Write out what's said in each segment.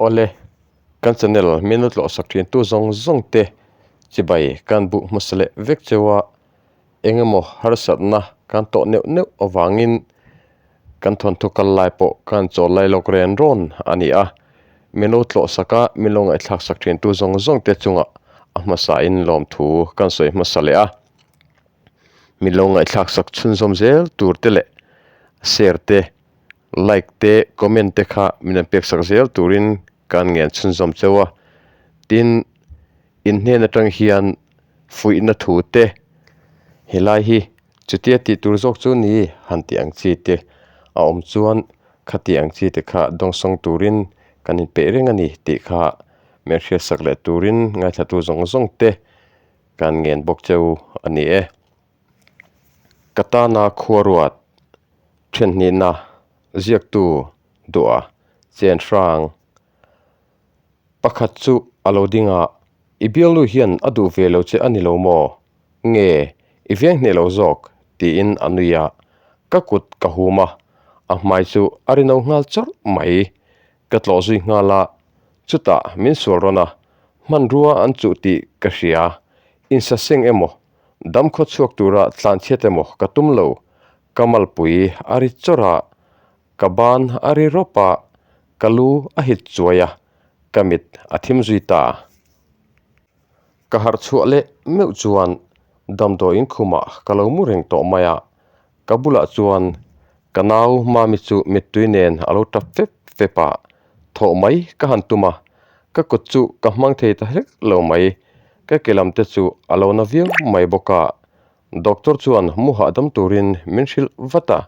Awle, kan channel min lo tlawhsak thin tu zawng zawng te chibai kan buh hmasa leh vek cheu a, eng emaw harsatna kan tawh neuh neuh avangin kan thawnthu kal lai pawh kan chawl lai lawk ren rawn a ni a, min lo tlawhsak a, min lo ngaihthlak sak thin tu zawng zawng te chungah a hmasain lawmthu kan sawi hmasa leh a, min lo ngaihthlak sak chhunzawm zel tur te leh share te like te comment te kha min an pek sak zel turin kan ngen chhunzawm cheu a, tin in hnen atang hian fuihna thu te helai hi chutia tih tur zawk chu ni han tih ang chi te a awm chuan khati ang chi te kha dawngsawng turin kan inpeih reng a ni tih kha min hriatsak leh turin ngaithlatu zawng zawng te kan ngen bawk cheu a ni e. Ka tana khuaruat thenhnihna ziaktu duha chen hrang Pakhat chu a lo ding a, I bialnu hian a duh ve lo che a ni lo maw? Nge, i veng hneh lo zawk? tiin a nui a, ka kut ka hum a, a hmai chu a ri no nghal chawrh mai. Ka tlawh zui nghal a, chutah min sual rawn a, hmanrua an chuh tih ka hria, insaseng emaw, damkhaw chhuak tura tlanchhiat emaw ka tum lo, ka malpui a ri chawrh a, Ka ban a ri rawp a, ka lu a hit chuai a, ka mit a thim zui ta. Ka harh chhuah leh meuh chuan damdawiin khumah ka lo mu reng tawh mai a, ka bulah chuan ka nau Mami chu mittui nen a lo tap fep fep a, thawh mai ka han tum a, ka kut chu ka hmang thei ta hlek lo mai, ka ke lam te chu a lo na viau mai bawk a, doctor chuan mu hahdam turin min hrilh vat a,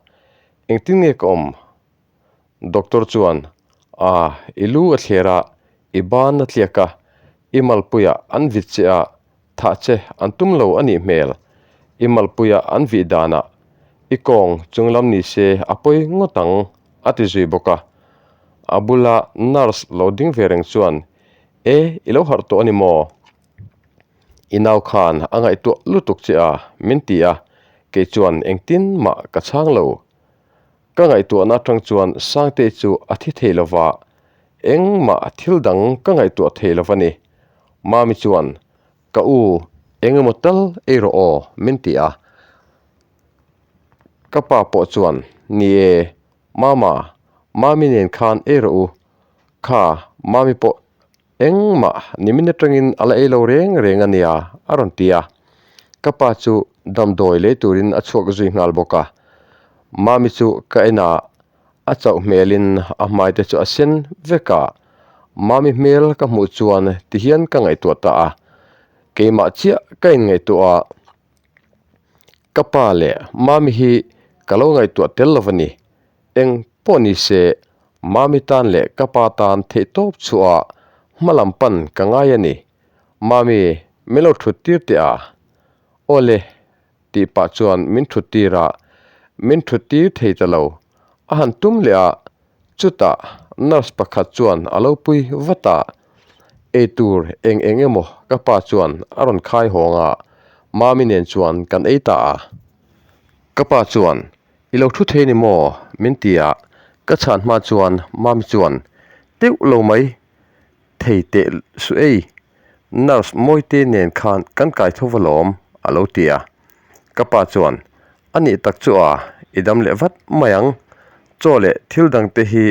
Engtin nge ka awm? Doctor chuan, A, i lu a thler a, i ban a tliak a, i malpuiah an vit che a, thah che an tum lo a nih hmel. I malpuiah an vih danah i kawng chunglam ni se a pawi ngawt ang, a ti zui bawk a. A bula nurse lo ding ve reng chuan, E, i lo harh tawh a ni maw? I nau khan a ngaihtuah lutuk che a, min ti a, kei chuan engtin mah ka chhang lo. Ka ngaihtuahna atang chuan Sangtei chu a thi thei lo va, engmah thil dang ka ngaihtuah thei lo va ni. Mami chuan, Ka u, eng emaw tal ei rawh aw, min ti a. Ka pa pawh chuan, Ni e, Mama, Mami nen khan ei rawh u. Kha, Mami pawh Engmah nimin atangin a la ei lo reng reng a nia, a rawn ti a. Ka pa chu damdawi lei turin a chhuak zui nghal bawk a. Mami chu ka en a, a chauh hmelin a hmai te chu a sen vek a. Mami hmel ka hmuh chuan tihian ka ngaihtuah ta a, keimah chiah ka inngaihtuah a. Ka pa leh Mami hi ka lo ngaihtuah tel lo a ni. Eng pawh ni se, Mami tan leh ka pa tan theihtawp chhuah hma lam pan ka ngai a ni. Mami, min lo thut tir teh a? Aw le, tih pah chuan min thut tir a, min thut tir thei ta lo. A han tum leh a, chutah nurse pakhat chuan a lo pui vat a. Eitur eng eng emaw ka pa chuan a rawn khai hawng a, Mami nen chuan kan ei ta a. Ka pa chuan I lo thu thei ni maw? min ti a, ka chhan hma chuan Mami chuan, Teuh lo mai, thei teh suh ei, nurse Mawite nen khan kan kai tho va lawm, a lo ti a. Ka pa chuan, A nih tak chu a, i dam leh vat mai ang, chaw leh thil dang te hi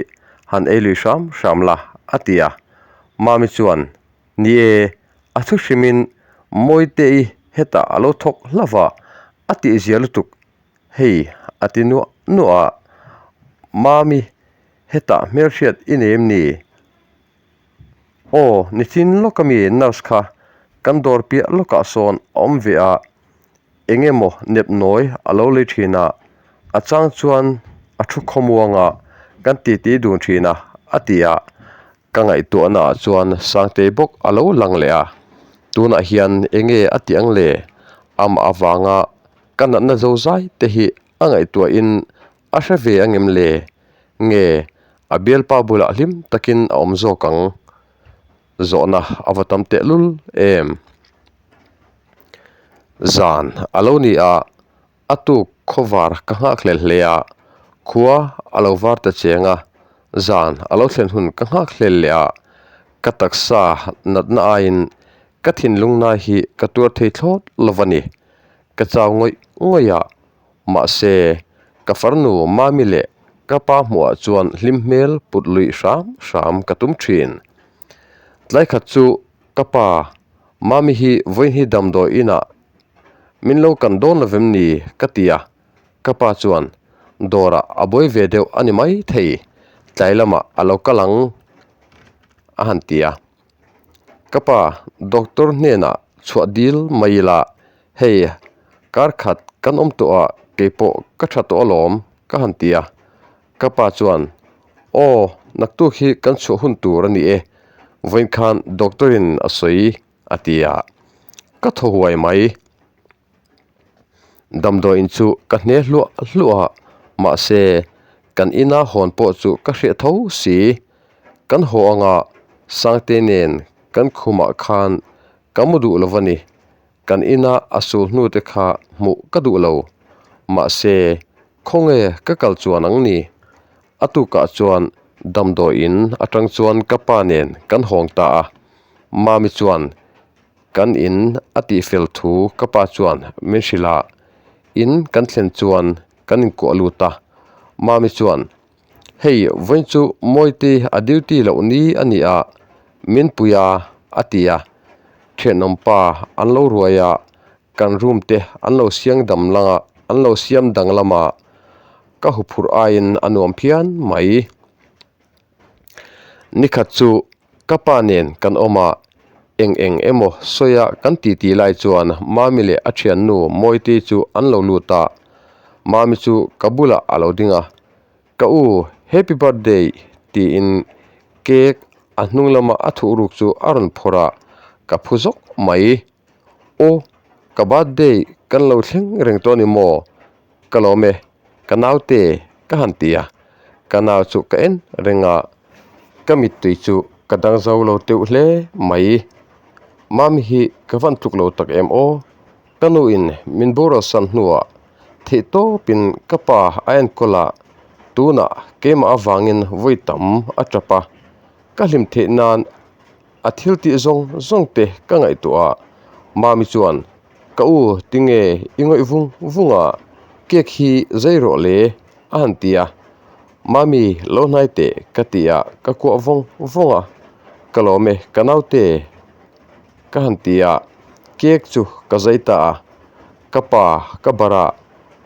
han ei lui hram hram la, a ti a. Mami chuan, Ni e, a thu hrimin Mawite-i hetah a lo thawk hlauh a, a tihzia lutuk Hei, a ti nuah nuah a, Mami, hetah hmelhriat i nei em ni? Aw, nichin lawk ami nurse kha kan dawr piah lawkah sawn a awm ve a, eng emaw nep nawi a lo lei thin a, a chang chuan a thu khawmuang a, kan titi dun thin a, a ti a. Ka ngaihtuahna ah chuan Sangtei bawk a lo lang leh a, tunah hian eng nge a tih ang le? Amah avanga ka natna zo zai te hi a ngaihtuahin a hre ve angem le? Nge A bialpa bulah hlim takin a awm zawk ang? Zawhna a va tam tehlul em? Zan a lo ni a, a tuk khawvar ka nghak hlel hle a, khua a lo var ta cheng a, zan a lo thlen hun ka nghak hlel leh a, ka taksa natna aiin ka thinlung nai hi ka tuar thei thlawt lo va ni. Ka chau ngawih ngawih a, mahse ka farnu Mami leh ka pa hmuhah chuan hlim hmel put luih hram hram ka tum thin. Tlai khat chu Ka pa, Mami hi vawiin hi damdawi inah min lo kan dawn lo vem ni? ka ti a, ka pa chuan dawrah a buai ve deuh a ni mai thei, tlai lamah a lo kal ang a han ti a. Ka pa, doctor hnenah chhuah dil mai ila, hei kar khat kan awm tawh a keipawh ka tha tawh alawm ka han ti a. Ka pa chuan, Aw, naktuk hi kan chhuah hun tur a ni e, vawiin khan doctor in a sawi a ti a, ka thaw huai mai. Damdawiin chu ka hne hluah hluah a, mahse kan ina hawn pawh chu ka hriat tho si. Kan haw anga Sangte nen kan khumah khan ka mu duh lo va ni. Kan ina a sul hnu te kha hmuh ka duh lo. Mahse, khawnge ka kal chuan ang ni? A tukah chuan damdawiin atang chuan ka pa nen kan hawng ta a. Mami chuan kan in a tihfel thu ka pa chuan min hrilh a, in kan thlen chuan kan inkuah lut a. Mami chuan, Hei vawiin chu Mawite a duty loh ni a ni a, min pui a a ti a. Thianawm pa an lo ruai a, kan room te an lo siang dam lang a, an lo siam danglam a, ka huphurh aiin a nuam phian mai. Nikhat chu ka pa nen kan awm a, eng eng emaw sawi a kan titi lai chuan Mami leh a thiannu Mawite chu an lo lut a, Mami chu ka bulah a lo ding a, Ka u, happy birthday tiin cake a hnung lama a thuh ruk chu a rawn phawrh a, ka phu zawk mai. Aw, ka birthday kan lo thleng reng tawh a ni maw? Ka lawm e, ka naute ka han ti a, ka nau chu ka en reng a, ka mittui chu ka dang zo lo teuh hle mai. Mami hi ka van tluk lo tak em aw? Ka nuin min boral san hnuah theih tawpin ka pa a enkawl a, tunah keimah avangin vawi tam a tap a, ka hlim theih nan a thil tih zawng zawng te ka ngaihtuah a, Mami chuan ka u tinge i ngawih vung vung a, cake hi zai rawh le a han ti a, Mami lo hnai teh ka ti a, ka kuah vawng vawng a, ka lawm e ka naute. Ka han ti a, cake chu ka zai ta a, ka pa ka barh a,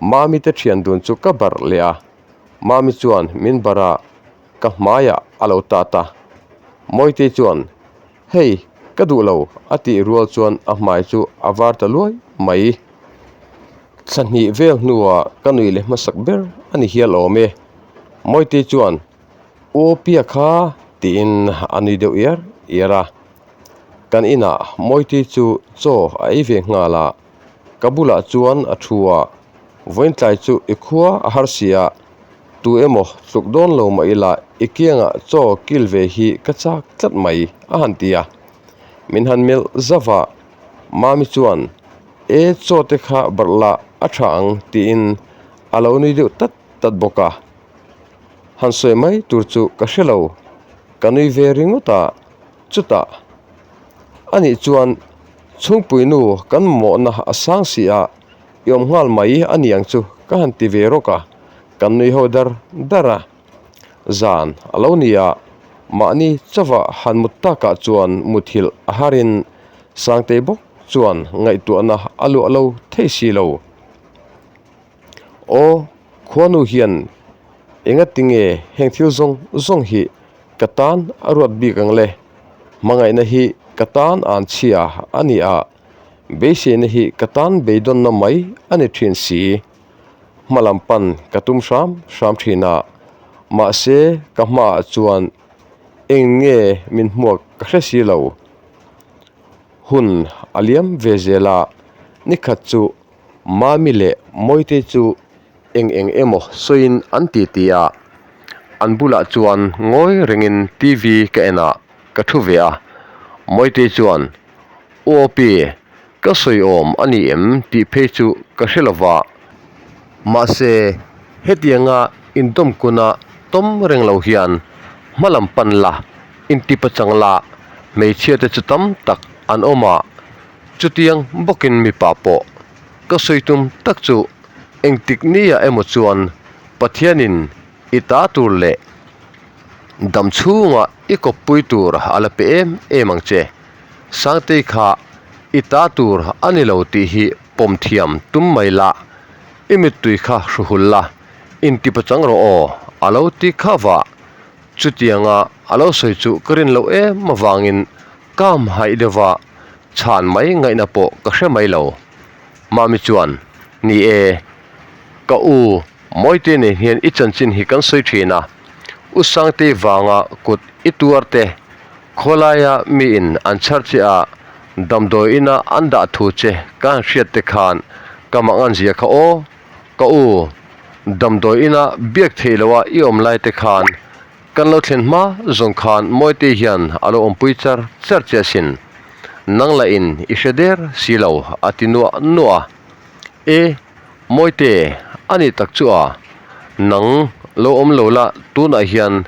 Mami te thian dun chu ka barh leh a, Mami chuan min barh a, ka hmaiah a lo tat a. Mawitei chuan, Hei, ka duh lo a tih rual chuan a hmai chu a var ta luai mai. Thla hnih vel hnuah ka nuih leh hmasak ber a ni hial awm e. Mawitei chuan, U Pia kha tiin a nui deuh iar iar a. Kan inah Mawitei chu chaw a ei ve nghal a, ka bulah chuan a thu a, vawiin tlai chu i khua a har si a, tu emaw tluk dawn lo mah ila i kiangah chaw kil ve hi ka chak tlat mai a han ti a. Min han melh zauh a, Mami chuan e chaw te kha barh lah a tha ang tiin a lo nui deuh tat tat bawk a. Han sawi mai tur chu ka hre lo, ka nui ve ringawt a. Chutah anih chuan chhungpuinu kan mawhna a sang si a, i awm nghal mai a ni ang chu ka han ti ve rawk a, kan nui ho dar dar a. Zan a lo ni a, mahni chauha han mut takah chuan muthilh a harin Sangtei bawk chuan ngaihtuahna a luah lo thei si lo. Aw, khuanu hian engatinge heng thil zawng zawng hi ka tan a ruat bik ang le? Hmangaihna hi ka tan an chhia a ni a, beiseina hi ka tan beidawnna mai a ni thin si. Hma lam pan ka tum hram hram thin a, mahse ka hmaah chuan eng nge min hmuak ka hre si lo. Hun a liam ve zel a, nikhat chu Mami leh Mawitei chu eng eng emaw sawiin an ti ti a. An bulah chuan ngawi rengin TV ka en a, ka thu ve a. Mawitei chuan, U Opi, ka sawi awm a ni em tih phei chu ka hre lo va. Mahse, hetianga indawmkuna tawm reng lo hian hma lam pan la, intipachang la, hmeichhia te chu tam tak an awm a, chutiang bawkin mipa pawh ka sawi tum tak chu engtik nia emaw chuan Pathianin i ta tur leh dam chhunga i kawppui tur a la pe em em ang che. Sangtei kha i ta tur a ni lo tih hi pawm thiam tum mai la, i mittui kha hru hul la, intipachang rawh aw a lo ti kha va. Chutianga a lo sawi chu ka rin loh em avangin kam haih deuha chhan mai ngaihna pawh ka hre mai lo. Mami chuan, Ni e, ka u Mawite nen hian i chanchin hi kan sawi thin a, U Sangtei vanga kut i tuar te, khawlaia miin an chhar che a, damdawi ina an dah thu che ka han hriat te khan ka mangan zia kha aw, ka u, damdawi ina biak theih loha i awm lai te khan kan lo thlen hma zawng khan Mawite hian a lo awmpui char char che asin, nang lah in i hre der si lo a ti nuah nuah a, E. Mawite, a ni tak chu a, nang lo awm lo la tunah hian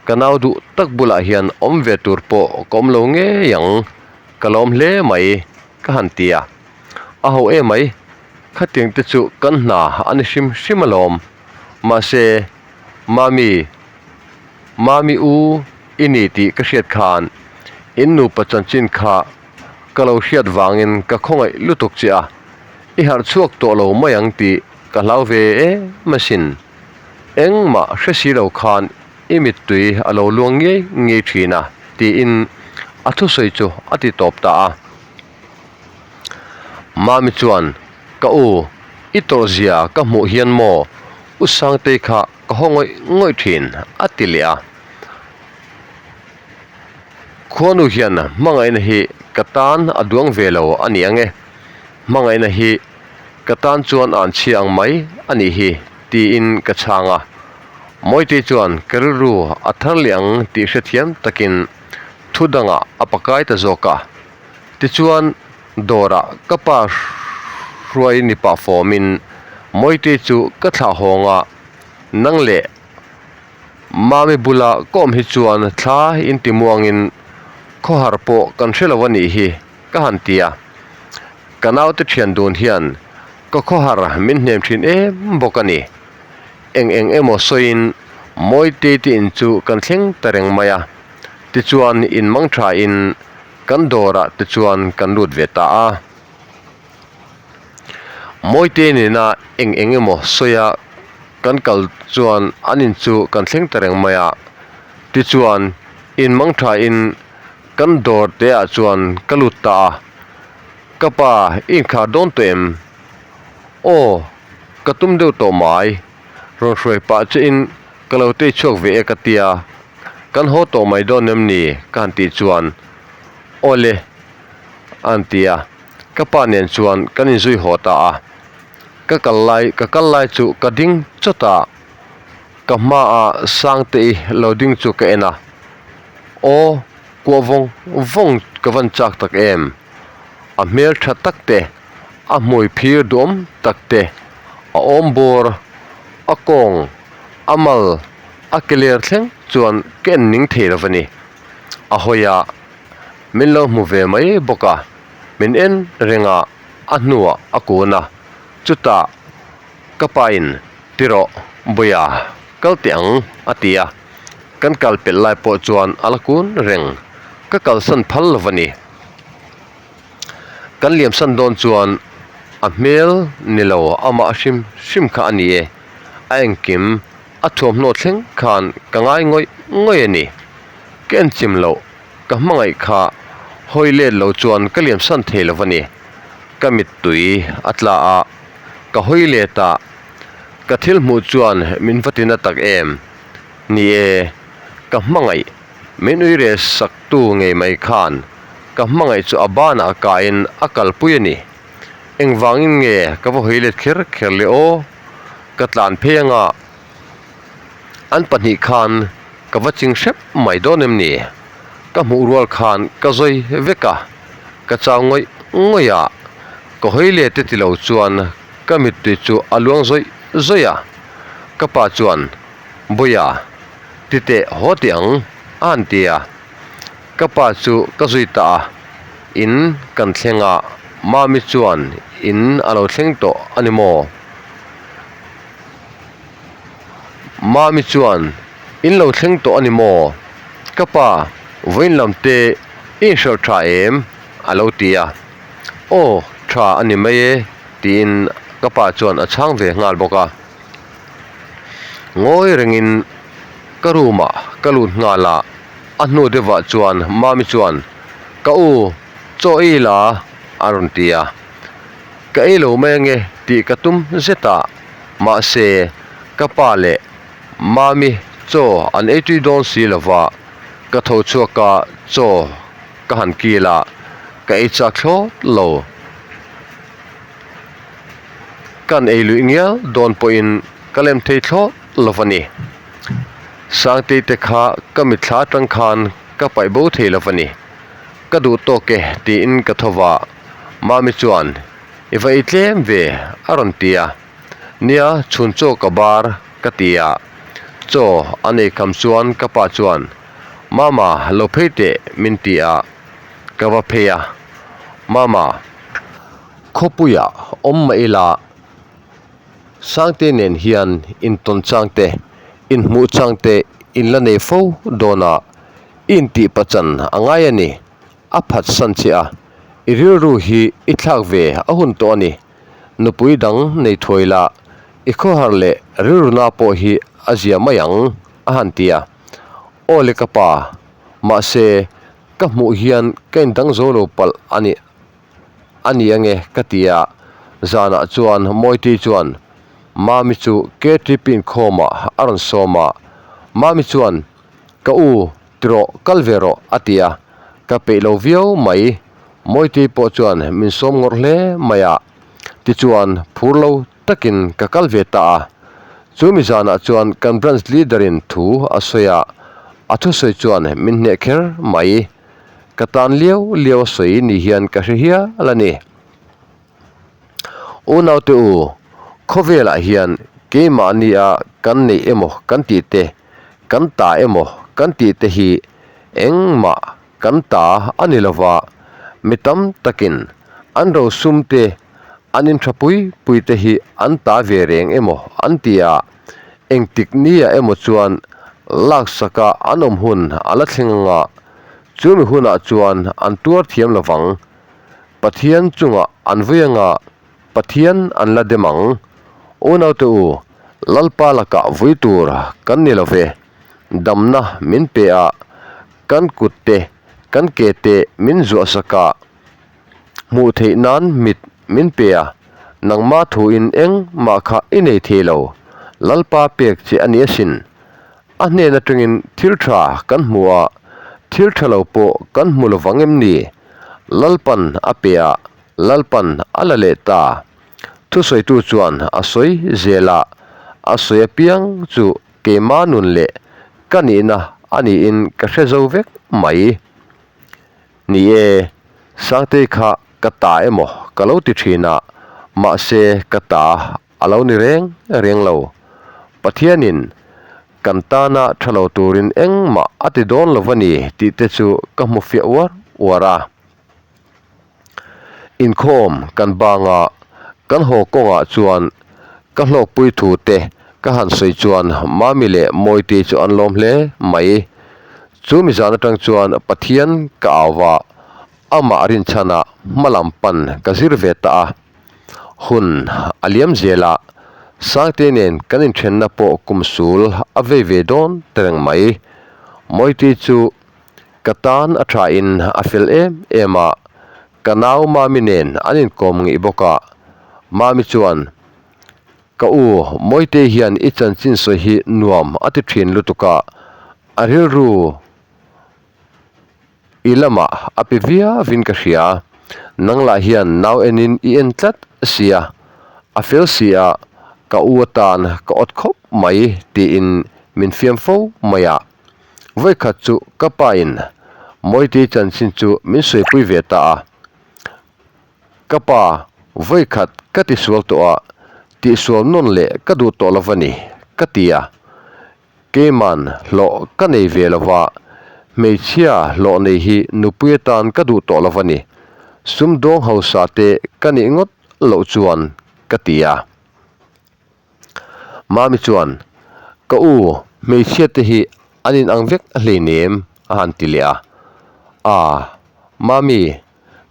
ka nau duh tak bulah hian awm ve tur pawh ka awm lo ngei ang, ka lawm hle mai ka han ti a. A ho em mai, khatiang te chu kan hna a ni hrim hrim alawm. Mahse, Mami, Mami u i ni tih ka hriat khan in nupa chanchin kha ka lo hriat vangin ka khawngaih lutuk che a. I harh chhuak tawh lo mai ang tih ka hlau ve em asin. Engmah hre si lo khan i mittui a lo luang ngei ngei thin a, tiin a thusawi chu a ti tawp ta a. Mami chuan, Ka u, i tawrhzia ka hmuh hian maw U Sangtei kha ka haw ngawih ngawih thin, a ti leh a. Khuanu hian hmangaihna hi ka tan a duang ve lo a ni ang e. Hmangaihna hi ka tan chuan an chhia ang mai a nih hi tiin ka chhang a. Mawitei chuan ka rilru a thar leh ang tih hrethiam takin thu dangah a pakai ta zawk a. Tichuan dawrah ka pa hruai ni pah fawmin Mawitei chu ka thlah hawng a, nang leh Mami bula ka awm hi chuan thla intimuangin khawhar pawh kan hre lo a nih hi. Ka han ti a, ka naute thian dun hian ka khawhar min hnem thin em bawk a ni. Eng eng emaw sawiin Mawitei te in chu kan thleng ta reng mai a, tichuan in mang tha in kan dawrah te chuan kan lut ve ta a. Mawitei nena eng eng emaw sawia kan kal chuan an in chu kan thleng ta reng mai a, tichuan in mang tha in Kan dawr te ah chuan ka lut ta a, ka pa i inkhar dawn tawh em? Aw, ka tum deuh tawh mai, rawn hruai pah che in ka lo tei chhuak ve e ka tia, kan haw tawh mai dawn em ni ka han tih chuan Aw le a han ti a, ka pa nen chuan kan inzui haw ta a, ka kal lai ka kal lai chu ka ding chawt a, ka hmaah Sangte-i lo ding chu ka en a. Aw, kuah vawng vawng ka van chak tak em? A hmel tha tak te, a hmui phir duam tak te, a awm bawr, a kawng, a mal, a ke ler thleng chuan ka en ning thei lo va ni. A hawi a, min lo hmu ve mai bawk a, min en reng a, a hnuah a kun a, chutah ka pain ti rawh, Buia, kal teh ang, a ti a. Kan kal pelh lai pawh chuan a la kun reng, ka kalsan phal lo va ni. Kan liamsan dawn chuan a hmel ni lo amah hrim hrim kha a ni e, a engkim a thuamhnaw thleng khan ka ngai ngawih ngawih a ni. Ka enchim loh, ka hmangaih kha hawi let lo chuan ka liamsan thei lo va ni. Ka mittui a tla a, ka hawi let a, ka thil hmuh chuan min va tina tak em. Ni e, ka hmangaih, min ui rel sak tu ngei mai khan ka hmangaih chu a banah kaiin a kalpui a ni. Engvangin nge ka va hawi let kher kher le aw? Ka tlan phei anga. An pahnih khan ka va ching hrep mai dawn em ni? Ka hmuh rual khan ka zawi vek a, ka chau ngawih ngawih a, ka hawi let e ti lo chuan ka mittui chu a luang zawih zawih a. Ka pa chuan, Buia, ti teh haw teh ang, a han ti a. Ka pa chu ka zui ta a, in kan thleng a, Mami chuan in a lo thleng tawh a ni maw? Mami chuan, In lo thleng tawh a ni maw? Ka pa, vawiin lam te i inhralh tha em? a lo ti a. Aw, tha a ni mai e, tiin ka pa chuan a chhang ve nghal bawk a. Ngawi rengin ka room ah ka lut nghal a, a hnu deuhah chuan Mami chuan, Ka u, chaw ei la? a rawn ti a. Ka ei lo mai ange tih ka tum zet a, mahse ka pa leh Mami chaw an ei tui dawn si lo va, ka tho chhuak a chaw ka han kil a, ka ei chak thlawt lo. Kan ei luih ngial dawn pawhin ka lem thei thlawt lo va ni. Sangtei te kha ka mitthla atang khan ka paih bo thei lo va ni. Ka duh tawk e tiin ka tho va, Mami chuan, I va ei tlem ve a rawn ti a. Nia, chhun chaw ka bar ka ti a. Chaw a nei kham chuan ka pa chuan, Mama lo phei teh min ti a, ka va phei a. Mama. Khawpuiah awm mah ila, Sangte nen hian intawn chang te, inhmuh chang te in la nei fo dawn a, i intih pachan a ngai a ni, a phatsan che a, i rilru hi i thlak ve a hun tawh a ni. Nupui dang nei thuai la, i khawhar leh rilruna pawh hi a zia mai ang, a han ti a. Aw le ka pa, mahse ka hmuh hian ka indang zo lo palh a ni. A ni ange ka ti a, zanah chuan Mawitei chuan Mami chu KTP inkhawmah a rawn sawm a, Mami chuan Ka u, tirawh kal ve rawh a ti a, ka peih lo viau mai, Mawitei pawh chuan min sawm ngawrh hle mai a, tichuan phur lo takin ka kal ve ta a, chu mi zanah chuan kan branch leader in thu a sawi a, a thusawi chuan min hneh kher mai. Ka tan liau liau a sawi ni hian ka hre hial a ni. Unaute u, khawvelah hian keimahnia kan neih emaw kan tih te, kan ta emaw kan tih te hi engmah kan ta a ni lova, mi tam takin an rosum te, an inṭha pui pui te hi an ta ve reng emaw an ti a, engtik nia emaw chuan laksaka an awm hun a la thleng anga chumi hunah chuan an tuar thiam lo vang. Pathian chungah an vui anga Pathian an la dem ang. Unaute u, Lalpa lakah vui tur kan ni lo ve. Damna min pe a, kan kut te, kan ke te min zuahsak a. Hmuh theih nan mit min pe a, nangma thuin engmah kha i nei thei lo, Lalpa pek che a ni asin. A hnen atangin thil tha kan hmu a, thil tha lo pawh kan hmu lo vang em ni? Lalpan a pe a, Lalpan a la leh ta. Thusawitu chuan a sawi zel a, a sawi apiang chu keima nun leh ka nihna a niin ka hre zo vek mai. Ni e, Sangtei kha ka ta emaw ka lo ti thin a, mahse ka ta a lo ni reng reng lo. Pathianin kan tana tha lo turin engmah a ti dawn lo va ni tih te chu ka hmu fiah uar uar a. Inkhawm kan banga kan haw kawngah chuan ka hlawkpui thu te ka han sawi chuan Mami leh Mawitei chu an lawm hle mai. Chu mi zan atang chuan Pathian ka au va, amah rinchhanah hma lam pan ka zir ve ta a. Hun a liam zel a, Sangte nen kan inthenna pawh kum sul a vei ve dawn ta reng mai. Mawitei chu ka tan a thain a fel em em a, ka nau Mami nen an inkawm ngeih bawk a. Mami chuan, Ka u, Mawitei hian i chanchin sawi hi nuam a ti thin lutuk a, a rilru i lamah a pe viauin ka hria. Nang lah hian nau enin i en tlat sia, a fel si a, ka u atan ka awt khawp mai tiin. min fiam fo mai a. Vawikhat chu ka pa in Mawitei chanchin chu min sawipui ve ta a. Ka pa, vawikhat ka tisual tawh a, tihsual nawn leh ka duh tawh lo va ni, ka ti a. Keiman hlawh ka nei ve lo va, hmeichhia hlawh nei hi nupui atan ka duh tawh lo va ni, sumdawng hausa te ka nih ngawt loh chuan, ka ti a. Mami chuan, Ka u, hmeichhia te hi an inang vek hleinem, a han ti leh a. A, Mami,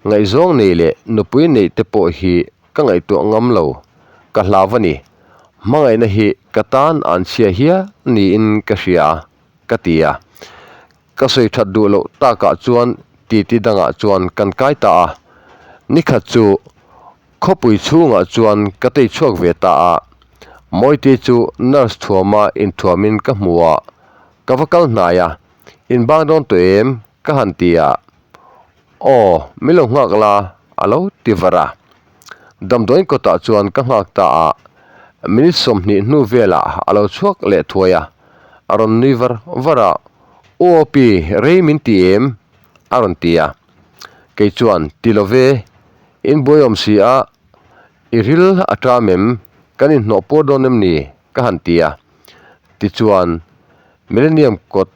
ngaihzawng nei leh nupui neih te pawh hi ka ngaihtuah ngam lo, ka hlau a ni. Hmangaihna hi ka tan an chhia hial niin ka hria, ka ti a. Ka sawi that duh loh takah chuan titi dangah chuan kan kai ta a. Nikhat chu Khawpui chhungah chuan ka tei chhuak ve ta a, Mawite chu nurse thuama inthuamin ka hmu a, ka va kal hnai a, In bang dawn tawh em? ka han ti a, Aw, min lo nghak la, a lo ti var a. Damdawiin kawtah chuan ka nghak ta a, minute 20 hnu velah a lo chhuak leh thuai a, a rawn nui var var a, U Opi, rei min ti em? a rawn ti a, kei chuan, Ti lo ve, In buai awm si a, i ril a ṭam em? Kan inhnawh puar dawn em ni? ka han ti a. Tichuan, Millennium kawt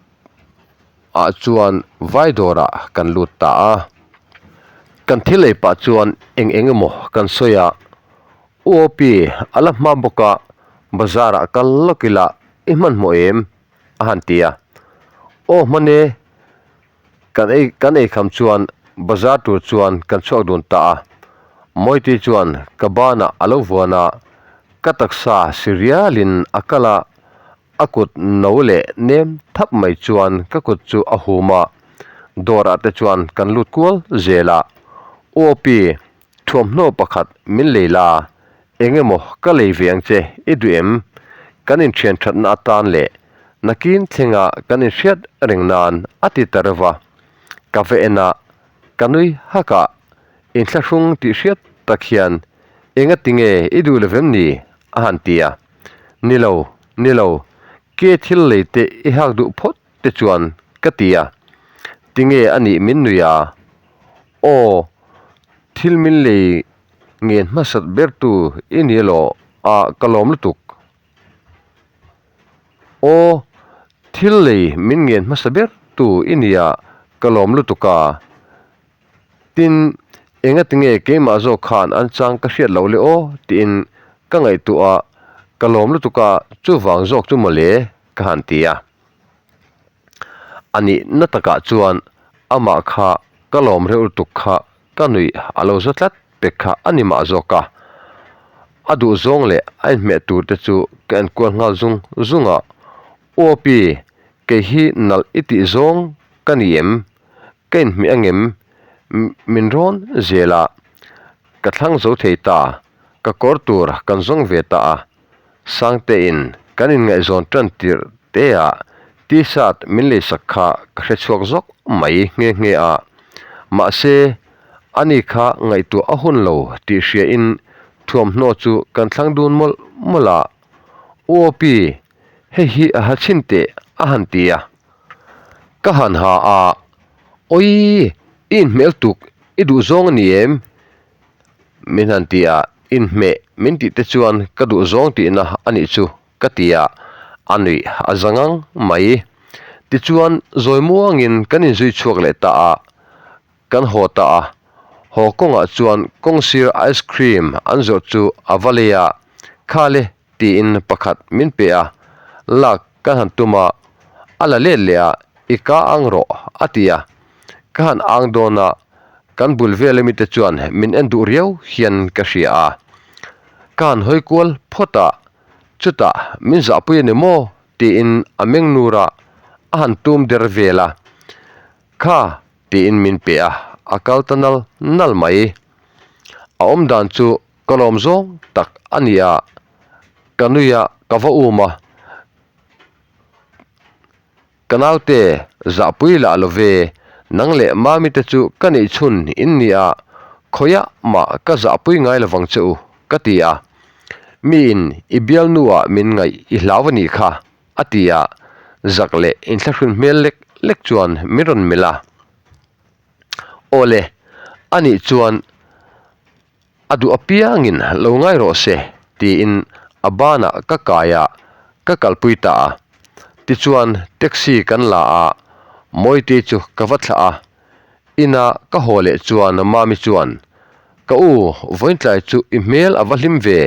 ah chuan vai dawrah kan lut ta a. Kan thil ei pah chuan eng eng emaw kan sawi a, U Opi a la hma bawk a, bazar ah kal lawk ila i hmanhmawh em? a han ti a. Aw hman e, Kan ei kan ei kham chuan bazar tur chuan kan chhuak dun ta a, Mawiti chuan ka banah a lo vuan a, ka taksa si rialin a kal a, a kut no leh nem thap mai chuan ka kut chu a hum a, dawrah te chuan kan lut kual zel a, Uopi, thuamhnaw pakhat min lei la, eng emaw ka lei ve ang che i duh em? Kan inthian thatna atan leh Nakin thlenga kan inhriat reng nan a ti ta reuh va, ka va en a, ka nui hak a, inthlahrung tih hriat tak hian enga tinge i duh lo vem ni? a han ti a, Ni lo, ni lo, ke thil lei te i hak duh phawt te chuan ka ti a, tinge a nih min nui a, Aw, thil min lei ngen hmasat bertu i ni elaw a ka lawm lutuk. Aw, thil lei min ngen hmasa ber tu i nia ka lawm lutuk a. Tin, engati nge keimah zawk khan an chang ka hriat loh le aw tiin ka ngaihtuah a, ka lawm lutuk a, chuvang zawk chu mawle ka han ti a. A nih na takah chuan amah kha ka lawm reuh lutuk kha ka nuih a lo za tlat pek kha a ni mah zawk a. A duh zawng leh a inhmeh tur te chu ka enkual nghal zung zung a, Uapi, kei hi nalh i tih zawng ka ni em? Ka inhmeh angem? Min rawn zel a, ka thlang zo thei ta, ka kawr tur kan zawng ve ta a. Sangtein kan inngaihzawn tan tirh teah T-shirt min leisak kha ka hre chhuak zawk mai nghe nghe a. Mahse, ani kha ngaihtuah a hun lo tih hriain thuamhnaw chu kan thlang dun mawlh mawlh a. U Opi, hei hi a ha chhin teh a han ti a. Ka han ha a, Awii, i inhmel tuk, i duhzawng a ni em? Min han ti a, inhmeh min tih te chuan ka duh zawng tihna a nih chu ka ti a, a nuih a za ngang mai. Tichuan zawi muangin kan inzui chhuak leh ta a, kan haw ta a, haw kawngah chuan kawngsir ice cream an zawrh chu a va lei a, Khale tiin pakhat min pe a, lak ka han tum a, a la let leh a, I ka ang rawh a ti a, ka han ang dawn a, kan bul vel ami te chuan min en duh riau hian ka hria a, ka han hawi kual phawt a, chutah min zahpui a ni maw tiin a meng nur a, a han tum der vel a, kha tiin min pe a, a kal ta nal nal mai. A awmdan chu Ka lawm zawng tak a ni a, ka nui a, ka va um a, ka naute zahpui lah lo ve, nang leh mami te chu ka neih chhun in ni a, khawiah mah ka zahpui ngai lovang che u, ka ti a. Miin i bialnu ah min ngaih i hlau a nih kha, a ti a. Zak leh inthlahrun hmel lek lek chuan min rawn melh a. Aw le, anih chuan a duh apiangin lo ngai rawh se tiin a banah ka kai a, ka kalpui ta a. Tichuan taxi kan la a, Mawitei chu ka va thlah a. Ina ka haw leh chuan Mami chuan, Ka u, vawiintlai chu i hmel a va hlim ve,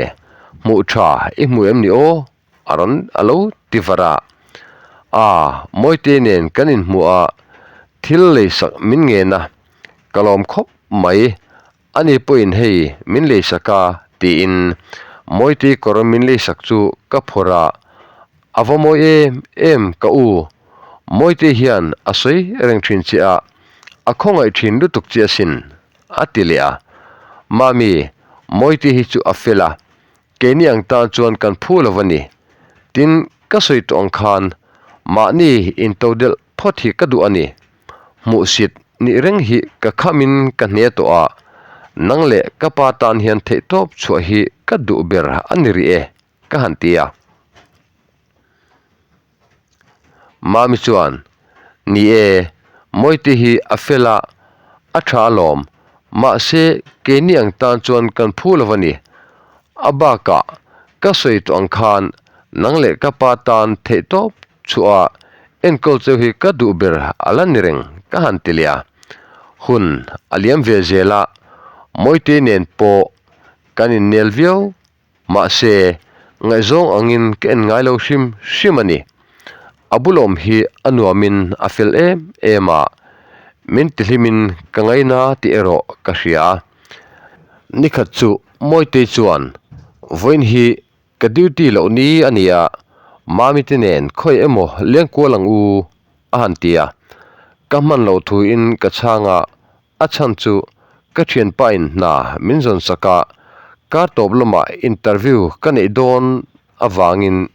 hmuh tha i hmu em ni aw? A rawn a lo ti var a. Aa, Mawitei nen kan inhmuh a, thil leisak min ngen a, ka lawm khawp mai, ani pawhin hei min leisak a tiin Mawitei kawr min leisak chu ka phawrh a, a va mawi em em ka u, Mawitei hian a sawi reng thin che a, a khawngaih thin lutuk che asin a ti leh a. Mami, Mawitei hi chu a fel a, Keini ang tan chuan kan phu lo a ni. Tin, ka sawi tawh ang khan mahni into delh phawt hi ka duh a ni. Hmuhsit nih reng hi ka khamin ka hne tawh a, nang leh ka pa tan hian theihtawp chhuah hi ka duh ber a ni rih e, ka han ti a. Mami chuan, Ni e, Mawite hi a fel a, a tha alawm. Mahse, keini ang tan chuan kan phu lo a ni. A bakah, ka sawi tawh ang khan nang leh ka pa tan theihtawp chhuah a enkawl cheu hi ka duh ber a la ni reng ka han ti leh a. Hun a liam ve zel a, Mawite nen pawh kan innel viau Mahse, ngaihzawng angin ka en ngai lo hrim hrim a ni. A bulawm hi a nuamin a fel em em a, min tihlimin ka ngaina tih erawh ka hria. Nikhat chu Mawitei chuan, Vawiin hi ka duty loh ni a nia, Mami te nen khawi emaw leng kual ang u, a han ti a. Ka hman loh thuin ka chhang a, A chhan chu ka thianpain hna min zawn sak a, kar tawp lamah interview ka neih dawn avangin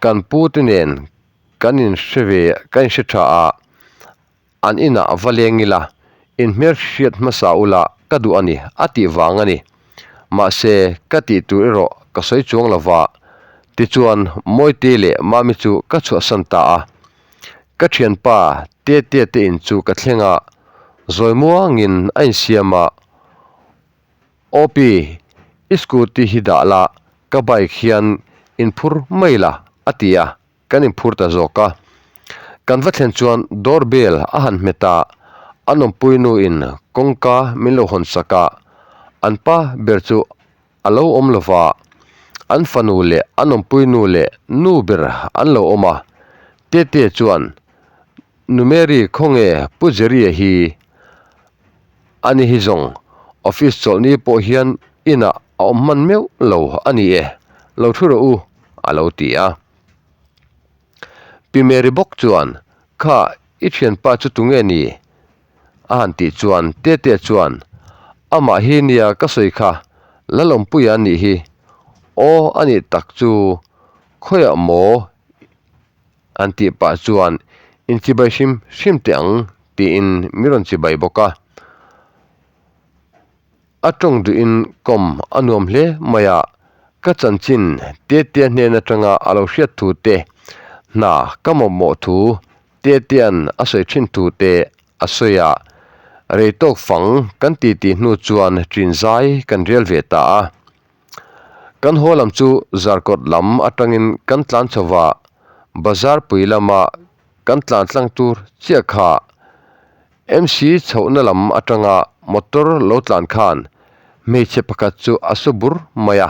kan pu te nen kan inhre ve kan inhre tha a, an inah va leng ila, inhmel hriat hmasa ula ka duh a ni a tih vang a ni. Mahse ka tih tur erawh ka sawi chuang lo va, tichuan Mawite leh Mami chu ka chhuahsan ta a. Ka thianpa Tetea te in chu ka thleng a, zawi muangin a insiam a, Awpi, i scooty hi dah la, ka bike hian inphur mai la, a ti a, kan inphur ta zawk a. Kan va thlen chuan door bell a han hmet a, an awmpui nuin kawngka min lo hawn sak a, an pa ber chu a lo awm lo va, an fanu leh an awmpui nu leh nu ber an lo awm a, Tete chuan, Nu Mary khawnge Pu Jerry-a hi? Ani hi zawng office chawlhni pawh hian inah a awm hman meuh lo a ni e, lo thu rawh u, a lo ti a. Pi Mary bawk chuan, Kha, i thianpa chu tunge ni? A han tih chuan Tetea chuan, Amah hi nia ka sawi kha, Lalawmpuia a nih hi. Aw a nih tak chu, khawiah maw an tih pah chuan inchibai hrim hrim teh ang tiin min rawn chibai bawk a. A tawng duhin kawm a nuam hle mai a, ka chanchin Tetea hnen atanga a lo hriat thu te, hna ka mawmawh thu Tetea'n a sawi thin thu te a sawi a, rei tawk fang kan titi hnu chuan ṭin zai kan rial ve ta a. Kan haw lam chu Zarkawt lam atangin kan tlan chho va, bazar pui lama kan tlan tlang tur chiah kha MC chhohna lam atanga motor lo tlan khan hmeichhe pakhat chu a su bur mai a,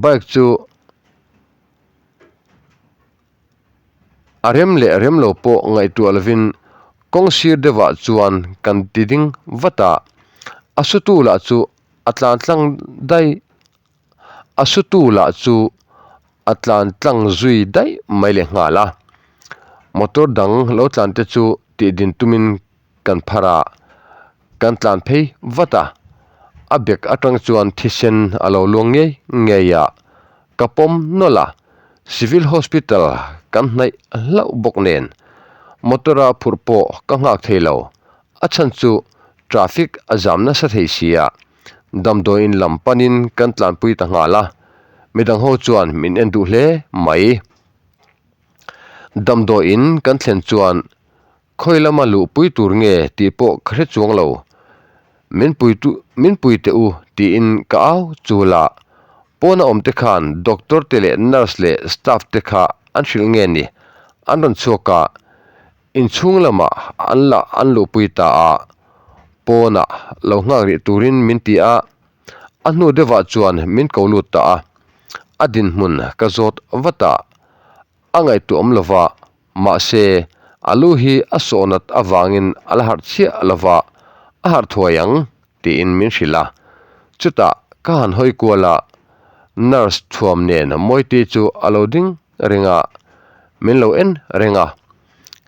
bike chu a rem leh rem lo pawh ngaihtuah lovin kawng sir deuhah chuan kan ti ding vat a, a sutu lah chu a tlan tlang daih a sutu lah chu a tlan tlang zui daih mai leh nghal a, motor dang lo tlan te chu tih din tumin kan phar a, kan tlan phei vat a, a bag atang chuan thisen a lo luang ngei ngei a, ka pawm nawlh a, civil hospital kan hnaih hlauh bawk nen motor a phurh pawh ka nghak thei lo, a chhan chu traffic a zam nasa thei sia. Damdawiin lam panin kan tlanpui ta nghal a, midang ho chuan min en duh hle mai. Damdawiin kan thlen chuan khawi lama luhpui tur nge tih pawh ka hre chuang lo. Min pui tu min pui teh u tiin ka au chul a. Pawna awm te khan doctor te leh nurse leh staff te kha an hrilh nge ni an rawn chhuak a. Inchhung lamah an la an luhpui ta a, pawnah lo nghak rih turin min ti a, a hnu deuhah chuan min ko lut ta a, a dinhmun ka zawt vat a, a ngaihtuahawm lo va, mahse a lu hi a sawhnat avangin a la harh chiah lo va, a harh thuai ang tiin min hrilh a, chutah ka han hawi kual a, nurse thuam nen Mawite chu a lo ding reng a, min lo en reng a,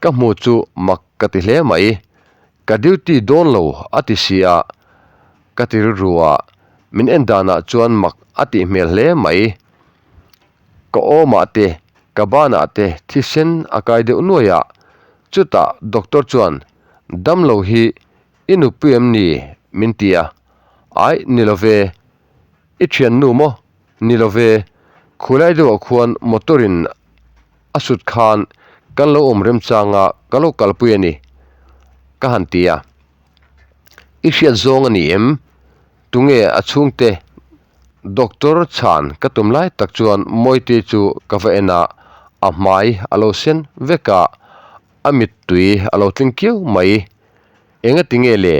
ka hmu chu mak ka ti hle mai, ka duty dawn lo a ti si a, ka ti rilru a, min en danah chuan mak a tih hmel hle mai, ka awmah te ka banah te thisen a kai deuh nuai a, chutah doctor chuan damlo hi I nupui em ni? min ti a. Aih, ni lo ve. I thiannu maw? Ni lo ve. Khulai deuhah khuan motor in a sut khan kan lo awm remchang a, ka lo kalpui a ni, ka han ti a. I hriat zawng a ni em? Tunge a chhungte? Doctor chhan ka tum lai tak chuan Mawite chu ka va en a, a hmai a lo sen vek a, a mittui a lo tling kiau mai. Engati nge le?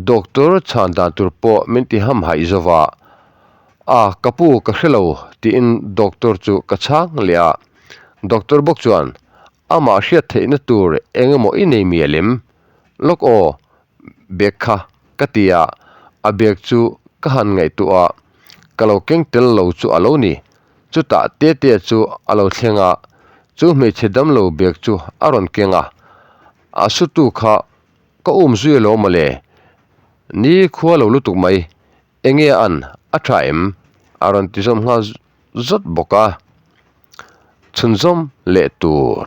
Doctor chhan dan tur pawh min ti ham haih zo va. A, ka pu ka hre lo tiin doctor chu ka chhang leh a. Doctor bawk chuan, Amah hriat theihna tur eng emaw i nei mial em? Lawk aw, bag kha ka ti a, a bag chu ka han ngaihtuah a, ka lo keng tel lo chu a lo ni. Chutah Tetea chu a lo thleng a, chu hmeichhe damlo bag chu a rawn keng a. A sutu kha ka um zui alo mawle, ni khua lo lutuk mai, enge a an, a tha em? a rawn ti zawm nghal zawt bawk a, chhunzawm leh tur.